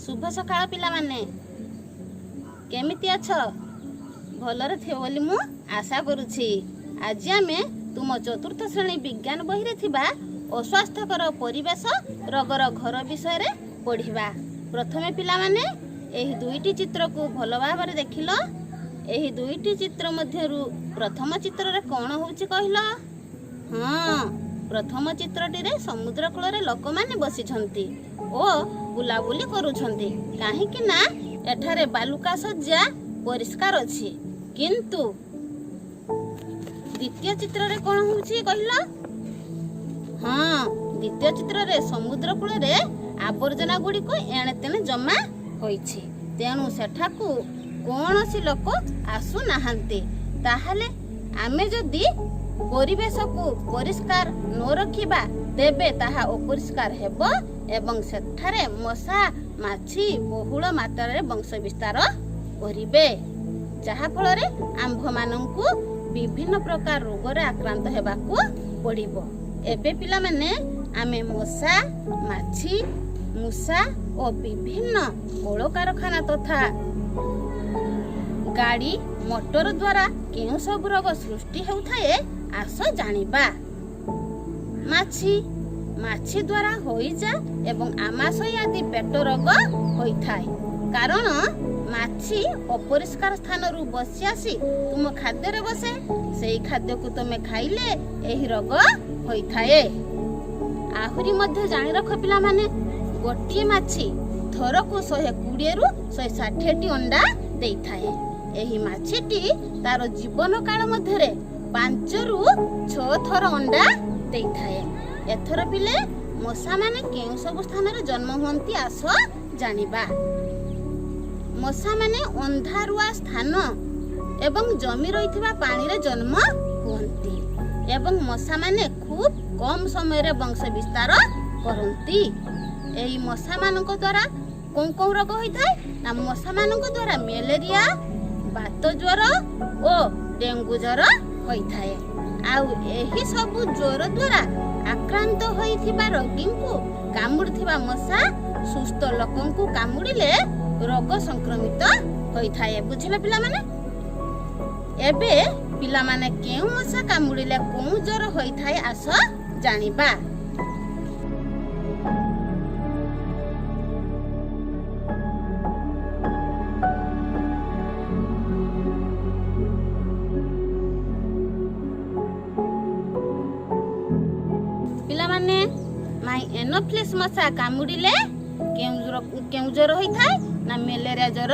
ଶୁଭ ସକାଳ ପିଲାମାନେ। କେମିତି ଅଛ? ଭଲରେ ଥିବ ବୋଲି ମୁଁ ଆଶା କରୁଛି। ଆଜି ଆମେ ତୁମ ଚତୁର୍ଥ ଶ୍ରେଣୀ ବିଜ୍ଞାନ ବହିରେ ଥିବା ଅସ୍ୱାସ୍ଥ୍ୟକର ପରିବେଶ, ରୋଗର ଘର ବିଷୟରେ ପଢ଼ିବା। ପ୍ରଥମେ ପିଲାମାନେ, ଏହି ଦୁଇଟି ଚିତ୍ରକୁ ଭଲ ଭାବରେ ଦେଖିଲ। ଏହି ଦୁଇଟି ଚିତ୍ର ମଧ୍ୟରୁ ପ୍ରଥମ ଚିତ୍ରରେ କ'ଣ ହେଉଛି କହିଲ? ହଁ, ପ୍ରଥମ ଚିତ୍ରଟିରେ ସମୁଦ୍ର କୂଳରେ ଲୋକମାନେ ବସିଛନ୍ତି ଓ ବୁଲାବୁଲି କରୁଛନ୍ତି, କାହିଁକି ନା ଏଠାରେ ବାଲୁକା ଶଯ୍ୟା ପରିଷ୍କାର ଅଛି। କିନ୍ତୁ ଦ୍ୱିତୀୟ ଚିତ୍ରରେ କ'ଣ ହେଉଛି କହିଲ? ହଁ, ଦ୍ୱିତୀୟ ଚିତ୍ରରେ ସମୁଦ୍ର କୂଳରେ ଆବର୍ଜନା ଗୁଡ଼ିକ ଏଣେ ତେଣେ ଜମା ହୋଇଛି, ତେଣୁ ସେଠାକୁ କୌଣସି ଲୋକ ଆସୁନାହାନ୍ତି। ତାହେଲେ ଆମେ ଯଦି ପରିବେଶକୁ ପରିଷ୍କାର ନ ରଖିବା, ତେବେ ତାହା ଅପରିଷ୍କାର ହେବ ଏବଂ ସେଠାରେ ମଶା ମାଛି ବହୁଳ ମାତ୍ରାରେ ବଂଶ ବିସ୍ତାର କରିବେ, ଯାହାଫଳରେ ଆମ୍ଭମାନଙ୍କୁ ବିଭିନ୍ନ ପ୍ରକାର ରୋଗରେ ଆକ୍ରାନ୍ତ ହେବାକୁ ପଡ଼ିବ। ଏବେ ପିଲାମାନେ, ଆମେ ମଶା, ମାଛି, ମୂଷା ଓ ବିଭିନ୍ନ କଳକାରଖାନା ତଥା ଗାଡ଼ି ମଟର ଦ୍ୱାରା କେଉଁ ସବୁ ରୋଗ ସୃଷ୍ଟି ହେଉଥାଏ, ଆସ ଜାଣିବା। ମାଛି। ମାଛି ଦ୍ୱାରା ହଇଜା ଏବଂ ଆମାଶୟ ଆଦି ପେଟ ରୋଗ ହୋଇଥାଏ, କାରଣ ମାଛି ଅପରିଷ୍କାର ସ୍ଥାନରୁ ବସି ଆସି ତୁମ ଖାଦ୍ୟରେ ବସେ। ସେଇ ଖାଦ୍ୟକୁ ତୁମେ ଖାଇଲେ ଏହି ରୋଗ ହୋଇଥାଏ। ଆହୁରି ମଧ୍ୟ ଜାଣି ରଖ ପିଲାମାନେ, ଗୋଟିଏ ମାଛି ଥରକୁ 120ରୁ 160ଟି ଅଣ୍ଡା ଦେଇଥାଏ। ଏହି ମାଛିଟି ତାର ଜୀବନ କାଳ ମଧ୍ୟରେ 5ରୁ 6 ଥର ଅଣ୍ଡା ଦେଇଥାଏ। ଏଥର ପିଲେ, ମଶାମାନେ କେଉଁ ସବୁ ସ୍ଥାନରେ ଜନ୍ମ ହୁଅନ୍ତି, ଆସ ଜାଣିବା। ମଶାମାନେ ଅନ୍ଧାରୁଆ ସ୍ଥାନ ଏବଂ ଜମି ରହିଥିବା ପାଣିରେ ଜନ୍ମ ହୁଅନ୍ତି ଏବଂ ମଶାମାନେ ଖୁବ୍ କମ୍ ସମୟରେ ବଂଶ ବିସ୍ତାର କରନ୍ତି। ଏହି ମଶାମାନଙ୍କ ଦ୍ୱାରା କେଉଁ କେଉଁ ରୋଗ ହୋଇଥାଏ ନା, ମଶାମାନଙ୍କ ଦ୍ୱାରା ମ୍ୟାଲେରିଆ, ବାତ ଜ୍ୱର ଓ ଡେଙ୍ଗୁ ଜ୍ୱର ହୋଇଥାଏ। ଆଉ ଏହି ସବୁ ଜ୍ୱର ଦ୍ୱାରା ଆକ୍ରାନ୍ତ ହୋଇଥିବା ରୋଗୀଙ୍କୁ କାମୁଡ଼ିଥିବା ମଶା ସୁସ୍ଥ ଲୋକଙ୍କୁ କାମୁଡ଼ିଲେ ରୋଗ ସଂକ୍ରମିତ ହୋଇଥାଏ। ବୁଝିଲେ ପିଲାମାନେ? ଏବେ ପିଲାମାନେ, କେଉଁ ମଶା କାମୁଡ଼ିଲେ କେଉଁ ଜ୍ୱର ହୋଇଥାଏ, ଆସ ଜାଣିବା। ପିଲାମାନେ, ମାଇ ଏନୋଫିଲିସ୍ ମଶା କାମୁଡ଼ିଲେ କେଉଁ ଜ୍ୱର ହୋଇଥାଏ ନା, ମ୍ୟାଲେରିଆ ଜ୍ୱର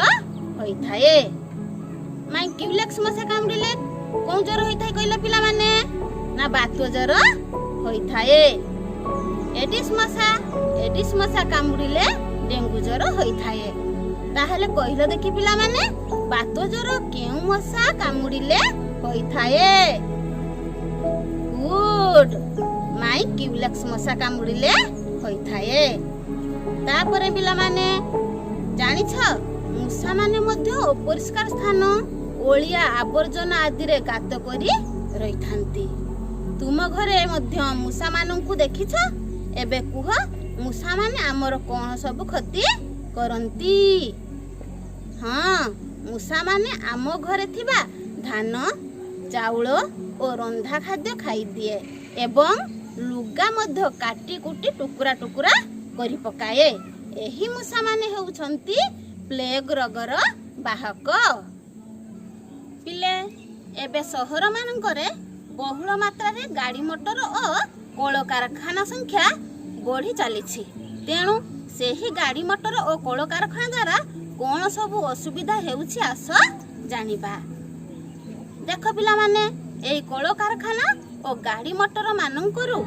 ହୋଇଥାଏ। ମାଇ କ୍ୟୁଲେକ୍ସ ମଶା କାମୁଡ଼ିଲେ କେଉଁ ଜ୍ୱର ହୋଇଥାଏ କହିଲ ପିଲାମାନେ? ନା, ବାତ ଜ୍ୱର ହୋଇଥାଏ। ଏଡିସ୍ ମଶା କାମୁଡ଼ିଲେ ଡେଙ୍ଗୁ ଜ୍ୱର ହୋଇଥାଏ। ତାହେଲେ କହିଲ ଦେଖି ପିଲାମାନେ, ବାତ ଜ୍ୱର କେଉଁ ମଶା କାମୁଡ଼ିଲେ ହୋଇଥାଏ? ଗୁଡ୍, ମାଇ କ୍ୟୁଲେକ୍ସ ମଶା କାମୁଡ଼ିଲେ ହୋଇଥାଏ। ତାପରେ ପିଲାମାନେ, ଜାଣିଛ, ମୂଷାମାନେ ମଧ୍ୟ ଅପରିଷ୍କାର ସ୍ଥାନ, ଅଳିଆ ଆବର୍ଜନା ଆଦିରେ ଗାତ କରି ରହିଥାନ୍ତି। ତୁମ ଘରେ ମଧ୍ୟ ମୂଷାମାନଙ୍କୁ ଦେଖିଛ। ଏବେ କୁହ, ମୂଷାମାନେ ଆମର କ'ଣ ସବୁ କ୍ଷତି କରନ୍ତି? ହଁ, ମୂଷାମାନେ ଆମ ଘରେ ଥିବା ଧାନ, ଚାଉଳ ଓ ରନ୍ଧା ଖାଦ୍ୟ ଖାଇଦିଏ ଏବଂ ଲୁଗା ମଧ୍ୟ କାଟି କୁଟି ଟୁକୁରା ଟୁକୁରା କରି ପକାଏ। ଏହି ମୂଷାମାନେ ହେଉଛନ୍ତି ପ୍ଲେଗ ରୋଗର ବାହକ। ପିଲେ, ଏବେ ସହରମାନଙ୍କରେ ବହୁଳ ମାତ୍ରାରେ ଗାଡ଼ି ମଟର ଓ କଳକାରଖାନା ସଂଖ୍ୟା ବଢ଼ି ଚାଲିଛି। ତେଣୁ ସେହି ଗାଡ଼ି ମଟର ଓ କଳକାରଖାନା ଦ୍ୱାରା କ'ଣ ସବୁ ଅସୁବିଧା ହେଉଛି, ଆସ ଜାଣିବା। ଦେଖ ପିଲାମାନେ, ଏଇ କଳକାରଖାନା ଓ ଗାଡ଼ି ମଟର ମାନଙ୍କରୁ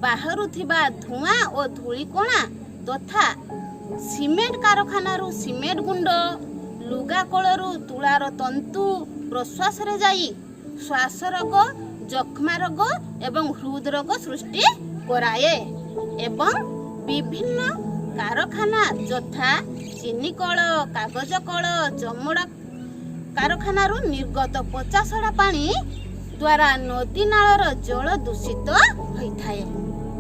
ବାହାରୁଥିବା ଧୂଆଁ ଓ ଧୂଳିକଣା ତଥା ସିମେଣ୍ଟ କାରଖାନାରୁ ସିମେଣ୍ଟ ଗୁଣ୍ଡ, ଲୁଗା କଳରୁ ତୁଳାର ତନ୍ତୁ ପ୍ରଶ୍ୱାସରେ ଯାଇ ଶ୍ୱାସ ରୋଗ, ଯକ୍ଷ୍ମା ରୋଗ ଏବଂ ହୃଦ ରୋଗ ସୃଷ୍ଟି କରାଏ ଏବଂ ବିଭିନ୍ନ କାରଖାନା ଯଥା ଚିନି କଳ, କାଗଜ କଳ, ଚମଡ଼ା କାରଖାନାରୁ ନିର୍ଗତ ପଚାସଢ଼ା ପାଣି ଦ୍ୱାରା ନଦୀ ନାଳର ଜଳ ଦୂଷିତ ହୋଇଥାଏ।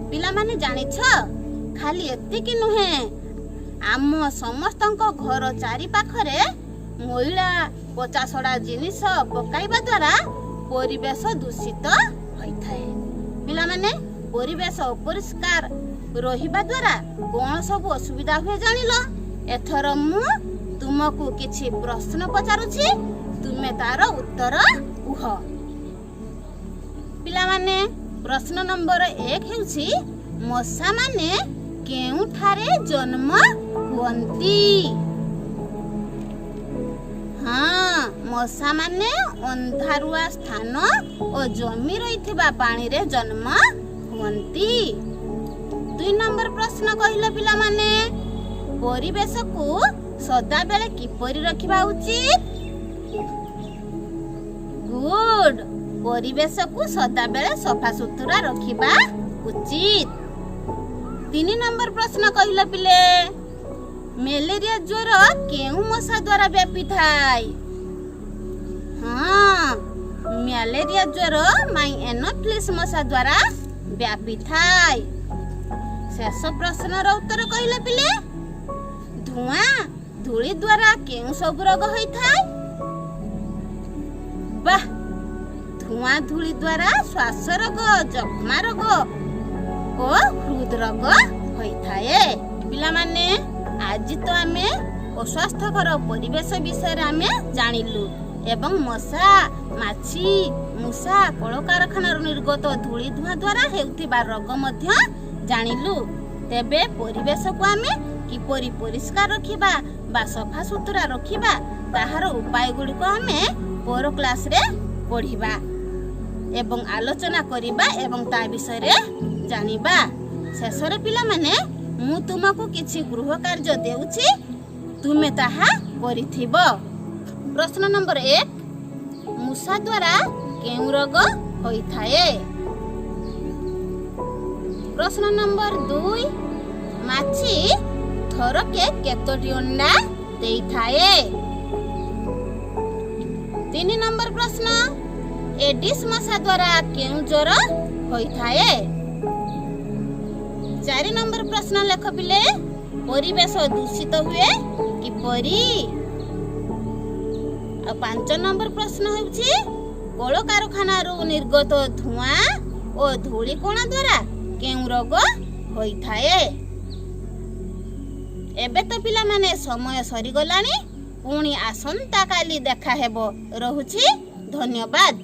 ପିଲାମାନେ, ଜାଣିଛ, ଖାଲି ଏତିକି ନୁହେଁ। ଆମ ସମସ୍ତଙ୍କ ଘର ଚାରିପାଖରେ ମଇଳା, ପଚାସଡ଼ା ଜିନିଷ ପକାଇବା ଦ୍ୱାରା ପରିବେଶ ଦୂଷିତ ହୋଇଥାଏ। ପିଲାମାନେ, ପରିବେଶ ଅପରିଷ୍କାର ରହିବା ଦ୍ୱାରା କ'ଣ ସବୁ ଅସୁବିଧା ହୁଏ ଜାଣିଲ। ଏଥର ମୁଁ ତୁମକୁ କିଛି ପ୍ରଶ୍ନ ପଚାରୁଛି, ତୁମେ ତାର ଉତ୍ତର କୁହ। ପିଲାମାନେ, ପ୍ରଶ୍ନ ନମ୍ବର 1 ହେଉଛି, ମଶାମାନେ କେଉଁଠାରେ ଜନ୍ମ ହୁଅନ୍ତି? ହଁ, ମଶାମାନେ ଅନ୍ଧାରୁଆ ସ୍ଥାନ ଓ ଜମି ରହିଥିବା ପାଣିରେ ଜନ୍ମ ହୁଅନ୍ତି। 2 ନମ୍ବର ପ୍ରଶ୍ନ କହିଲ ପିଲାମାନେ, ପରିବେଶକୁ ସଦାବେଳେ କିପରି ରଖିବା ଉଚିତ? ଗୁଡ୍। ପରିବେଶକୁ ସଦାବେଳେ ସଫାସୁତୁରା ରଖିବା ଉଚିତ। 3 ନମ୍ବର ପ୍ରଶ୍ନ କହିଲ ପିଲେ, ମ୍ୟାଲେରିଆ ଜ୍ୱର କେଉଁ ମଶା ଦ୍ୱାରା ବ୍ୟାପିଥାଏ? ହଁ, ମ୍ୟାଲେରିଆ ଜ୍ୱର ମାଇ ଏନୋଫିଲିସ୍ ମଶା ଦ୍ୱାରା ବ୍ୟାପିଥାଏ। ଶେଷ ପ୍ରଶ୍ନର ଉତ୍ତର କହିଲ ପିଲେ, ଧୂଆଁ ଧୂଳି ଦ୍ୱାରା କେଉଁ ସବୁ ରୋଗ ହୋଇଥାଏ? ବାহ, ଧୂଆଁ ଧୂଳି ଦ୍ୱାରା ଶ୍ୱାସ ରୋଗ, ଯକ୍ଷ୍ମା ରୋଗ ଓ ହୃଦ ରୋଗ ହୋଇଥାଏ। ପିଲାମାନେ, ଆଜି ତ ଆମେ ଅସ୍ୱାସ୍ଥ୍ୟକର ପରିବେଶ ବିଷୟରେ ଆମେ ଜାଣିଲୁ ଏବଂ ମଶା, ମାଛି, ମୂଷା, କଳକାରଖାନାରୁ ନିର୍ଗତ ଧୂଳି ଧୂଆଁ ଦ୍ୱାରା ହେଉଥିବା ରୋଗ ମଧ୍ୟ ଜାଣିଲୁ। ତେବେ ପରିବେଶକୁ ଆମେ କିପରି ପରିଷ୍କାର ରଖିବା ବା ସଫାସୁତୁରା ରଖିବା, ତାହାର ଉପାୟ ଗୁଡ଼ିକ ଆମେ ପର କ୍ଲାସରେ ପଢ଼ିବା ଏବଂ ଆଲୋଚନା କରିବା ଏବଂ ତା ବିଷୟରେ ଜାଣିବା। ଶେଷରେ ପିଲାମାନେ, ମୁଁ ତୁମକୁ କିଛି ଗୃହ କାର୍ଯ୍ୟ ଦେଉଛି, ତୁମେ ତାହା କରିଥିବ। ପ୍ରଶ୍ନ ନମ୍ବର 1, ମୂଷା ଦ୍ୱାରା କେଉଁ ରୋଗ ହୋଇଥାଏ? ପ୍ରଶ୍ନ ନମ୍ବର 2, ମାଛି ଥରକେ କେତୋଟି ଅଣ୍ଡା ଦେଇଥାଏ? 3 ନମ୍ବର ପ୍ରଶ୍ନ, ଏଡିସ୍ ମଶା ଦ୍ୱାରା କେଉଁ ଜ୍ୱର ହୋଇଥାଏ? 4 ନମ୍ବର ପ୍ରଶ୍ନ ଲେଖ ପିଲେ, ପରିବେଶ ଦୂଷିତ ହୁଏ କିପରି? ଆଉ 5 ନମ୍ବର ପ୍ରଶ୍ନ ହେଉଛି, କଳକାରଖାନାରୁ ନିର୍ଗତ ଧୂଆଁ ଓ ଧୂଳିକଣା ଦ୍ୱାରା କେଉଁ ରୋଗ ହୋଇଥାଏ? ଏବେ ତ ପିଲାମାନେ ସମୟ ସରିଗଲାଣି। ପୁଣି ଆସନ୍ତା କାଲି ଦେଖା ହେବ। ରହୁଛି, ଧନ୍ୟବାଦ।